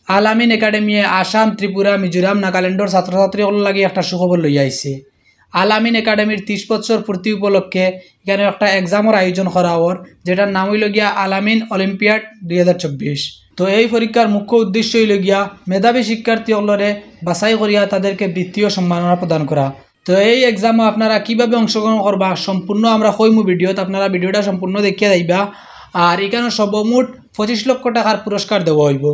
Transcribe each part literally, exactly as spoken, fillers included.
আল আমিন একাডেমিয়ে আসাম, ত্রিপুরা, মিজোরাম, নাগাল্যান্ডর ছাত্রছাত্রী অকলর লাগি একটা সুখবর লইয়া আইছে। আল আমিন একাডেমির ত্রিশ বছর পূর্তি উপলক্ষে ইখানো একটা এক্সামর আয়োজন করা অর, যেটার নাম অইল গিয়া আল আমিন অলিম্পিয়াড দুই হাজার চব্বিশ। তো এই পরীক্ষার মুখ্য উদ্দেশ্য অইল গিয়া মেধাবী শিক্ষার্থী অকলরে বাছাই করিয়া তাদেরকে বৃত্তি ও সম্মাননা প্রদান করা। তো এই এক্সামো আপনারা কিভাবে অংশগ্রহণ করবা সম্পূর্ণ আমরা কইমু ভিডিওত, আপনারা ভিডিওটা সম্পূর্ণ দেখিয়া যাইবা। আর ইখানো সর্বমোট পঁচিশ লক্ষ টাকার পুরস্কার দেওয়া অইব।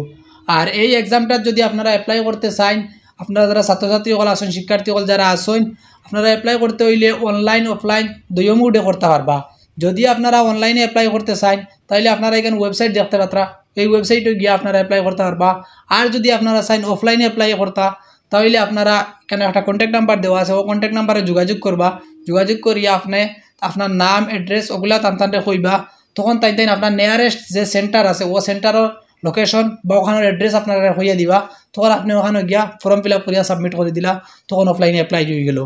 আর এই এক্সামটাত যদি আপনারা অ্যাপ্লাই করতে চাইন, আপনারা যারা ছাত্রছাত্রী অকল আছইন, শিক্ষার্থী অকল যারা আছইন, আপনারা অ্যাপ্লাই করতে অইলে অনলাইন অফলাইন দুইও মোডে করতা পারবা। যদি আপনারা অনলাইনে অ্যাপ্লাই করতে চাইন, তাইলে আপনারা ইখান ওয়েবসাইট দেখতে পাররা, এই ওয়েবসাইটো গিয়া আপনারা অ্যাপ্লাই করতা পারবা। আর যদি আপনারা চাইন অফলাইনে অ্যাপ্লাই করতা, তাইলে আপনারা ইখানো একটা কন্ট্যাক্ট নাম্বার দেওয়া আছে, ও কন্ট্যাক্ট নাম্বারে যোগাযোগ করবা। যোগাযোগ করিয়া আপনে আপনার নাম, অ্যাড্রেস ওগুলা তান তানরে কইবা। তখন তাইন তাইন আপনার নিয়ারেস্ট যে সেন্টার আছে, ও সেন্টারর লোকেশন বা ওখানোর অ্যাড্রেস আপনারা কইয়া দিবা। তখন আপনে ওখানো গিয়া ফর্ম ফিল আপ করিয়া সাবমিট করি দিলা, তখন অফলাইনে অ্যাপ্লাই অই গেল।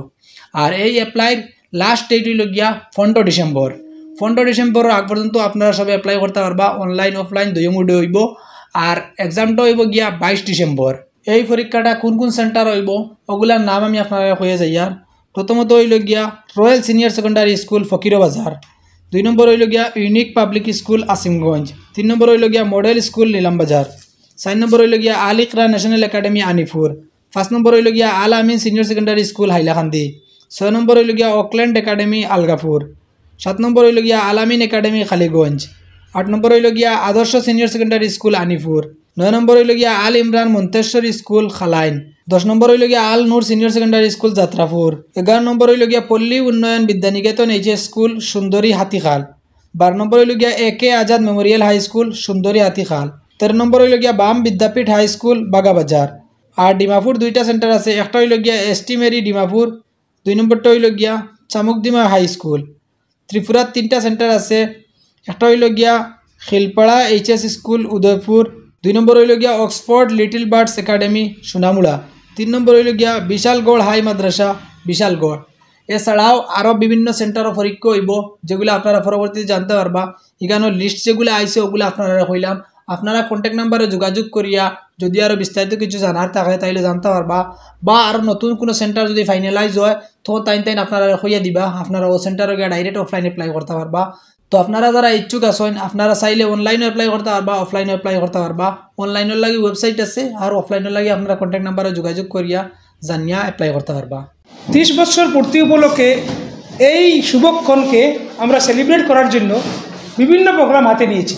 আর এই অ্যাপ্লাইর লাস্ট ডেট অইল গিয়া পনেরো ডিসেম্বর। পনেরো ডিসেম্বরর আগ পর্যন্ত আপনারা সবে অ্যাপ্লাই করতা পারবা, অনলাইন অফলাইন দুইও মোডে অইব। আর এক্সামটা অইব গিয়া বাইশ ডিসেম্বর। এই পরীক্ষাটা কোন কোন সেন্টার অইব, ওগুলার নাম আমি আপনারারে কইয়া যাইয়ার। প্রথমত অইল গিয়া royal senior secondary school Fakirbazar, দুই নম্বর অইল গিয়া ইউনিক পাবলিক স্কুল আসিমগঞ্জ, তিন নম্বর অইল গিয়া মডেল স্কুল নিলামবাজার, চাইর নম্বর অইল গিয়া আল ইকরা ন্যাশনাল একাডেমি আনিপুর, পাঁচ নম্বর অইল গিয়া আল আমিন সিনিয়র সেকেন্ডারি স্কুল হাইলাকান্দি, ছয় নম্বর অইল গিয়া অকল্যান্ড একাডেমি আলগাপুর, সাত নম্বর অইল গিয়া আল আমিন একাডেমি কালীগঞ্জ, আট নম্বর অইল গিয়া আদর্শ সিনিয়র সেকেন্ডারি স্কুল আনিপুর, নয় নম্বর অইল গিয়া আল ইমরান মন্তেশ্বরী স্কুল খালাইন, দশ নম্বর অইল গিয়া আল নূর সিনিয়র সেকেন্ডারি স্কুল যাত্রাপুর, এগারো নম্বর অইল গিয়া পল্লী উন্নয়ন বিদ্যানিকেতন এইচএস স্কুল সুন্দরী হাতিখাল, বারো নম্বর অইল গিয়া এ কে আজাদ মেমোরিয়াল হাই স্কুল সুন্দরী হাতিখাল, তেরো নম্বর অইল গিয়া বাম বিদ্যাপীঠ হাই স্কুল বাগাবাজার। আর ডিমাপুর দুইটা সেন্টার আছে, একটা অইল গিয়া এসটি মেরি ডিমাপুর, দুই নম্বরটা অইল গিয়া চামুকদিমা হাই স্কুল। ত্রিপুরার তিনটা সেন্টার আছে, একটা অইল গিয়া খিলপাড়া এইচএস স্কুল উদয়পুর, দুই নম্বর অইল গিয়া Oxford little birds academy Sonamura, তিন নম্বর অইল গিয়া বিশালগড় হাই মাদ্রাসা বিশালগড়। এছাড়াও আরও বিভিন্ন সেন্টারও পরীক্ষা অইব, যেগুলা আপনারা পরবর্তীতে জানতা পারবা। ইখানো লিস্ট যেগুলা আইছে ওগুলা আপনারারে কইলাম। আপনারা কন্ট্যাক্ট নাম্বারে যোগাযোগ করিয়া যদি আরও বিস্তারিত কিছু জানার থাকে তাইলে জানতা পারবা, বা আরও নতুন কুনু সেন্টার যদি ফাইনালাইজ অয় তো তাইন তাইন আপনারারে কইয়া দিবা, আপনারা ও সেন্টারো গিয়া ডাইরেক্ট অফলাইন অ্যাপ্লাই করতা পারবা। তো আপনারা যারা ইচ্ছুক আছইন, আপনারা চাইলে অনলাইনও অ্যাপ্লাই করতা পারবা, অফলাইনও অ্যাপ্লাই করতা পারবা। অনলাইনর লাগি ওয়েবসাইট আছে, আর অফলাইনর লাগি আপনারা কন্ট্যাক্ট নাম্বারে যোগাযোগ করিয়া জানিয়া অ্যাপ্লাই করতা পারবা। ত্রিশ বছর পূর্তি উপলক্ষে এই শুভক্ষণকে আমরা সেলিব্রেট করার জন্য বিভিন্ন প্রোগ্রাম হাতে নিয়েছি।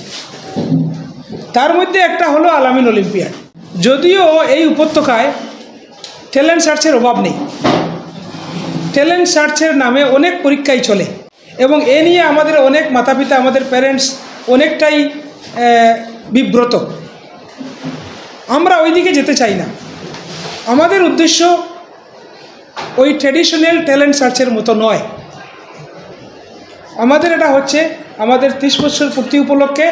তার মধ্যে একটা হলো আল আমিন অলিম্পিয়াড। যদিও এই উপত্যকায় ট্যালেন্ট সার্চের অভাব নেই, ট্যালেন্ট সার্চের নামে অনেক পরীক্ষাই চলে এবং এ নিয়ে আমাদের অনেক মাতা পিতা, আমাদের প্যারেন্টস অনেকটাই আহ, বিব্রত। আমরা ওই দিকে যেতে চাই না। আমাদের উদ্দেশ্য ওই ট্র্যাডিশনাল ট্যালেন্ট সার্চের মতো নয়। আমাদের এটা হচ্ছে আমাদের ত্রিশ বছর পূর্তি উপলক্ষে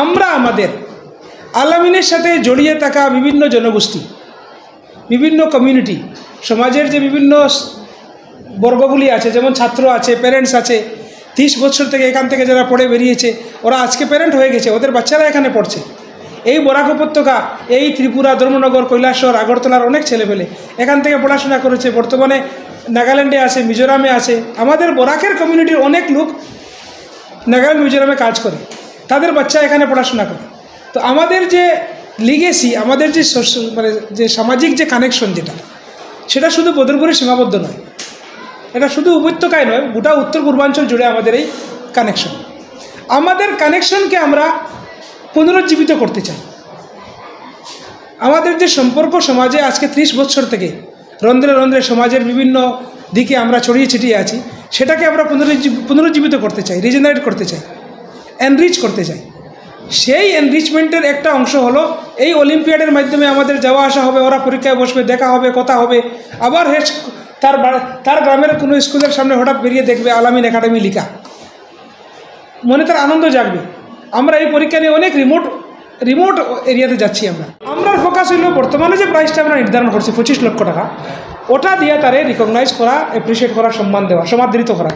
আমরা আমাদের আল আমিনের সাথে জড়িয়ে থাকা বিভিন্ন জনগোষ্ঠী, বিভিন্ন কমিউনিটি, সমাজের যে বিভিন্ন স-, বর্গগুলি আছে, যেমন ছাত্র আছে, প্যারেন্টস আছে, ত্রিশ বছর থেকে এখান থেকে যারা পড়ে বেরিয়েছে, ওরা আজকে প্যারেন্ট হয়ে গেছে, ওদের বাচ্চারা এখানে পড়ছে। এই বরাক উপত্যকা, এই ত্রিপুরা, ধর্মনগর, কৈলাসহর, আগরতলার অনেক ছেলেপেলে এখান থেকে পড়াশোনা করেছে। বর্তমানে নাগাল্যান্ডে আছে, মিজোরামে আছে। আমাদের বরাকের কমিউনিটির অনেক লোক নাগাল্যান্ড, মিজোরামে কাজ করে, তাদের বাচ্চা এখানে পড়াশোনা করে। তো আমাদের যে লিগেসি, আমাদের যে সোশ্যাল, মানে যে সামাজিক যে কানেকশন, যেটা, সেটা শুধু বদরপুরে সীমাবদ্ধ নয়, এটা শুধু উপত্যকায় নয়, গোটা উত্তর পূর্বাঞ্চল জুড়ে আমাদের এই কানেকশন। আমাদের কানেকশনকে আমরা পুনরুজ্জীবিত করতে চাই। আমাদের যে সম্পর্ক সমাজে আজকে ত্রিশ বছর থেকে রন্ধ্রে রন্ধ্রে সমাজের বিভিন্ন দিকে আমরা ছড়িয়ে ছিটিয়ে আছি, সেটাকে আমরা পুনরুজ্জীব-, পুনরুজ্জীবিত করতে চাই, রিজেনারেট করতে চাই, এনরিচ করতে চাই। সেই এনরিচমেন্টের একটা অংশ হলো এই অলিম্পিয়াডের মাধ্যমে আমাদের যাওয়া আসা হবে, ওরা পরীক্ষায় বসবে, দেখা হবে, কথা হবে। আবার হে তার বা-, তার গ্রামের কোনো স্কুলের সামনে হঠাৎ বেরিয়ে দেখবে আল আমিন একাডেমি লেখা, মনে তার আনন্দ জাগবে। আমরা এই পরীক্ষা নিয়ে অনেক রিমোট, রিমোট এরিয়াতে যাচ্ছি আমরা। আমরার ফোকাস হইল বর্তমানে যে প্রাইসটা আমরা নির্ধারণ করছি পঁচিশ লক্ষ টাকা, ওটা দিয়ে তারে রিকগনাইজ করা, অ্যাপ্রিসিয়েট করা, সম্মান দেওয়া, সমাদৃত করা।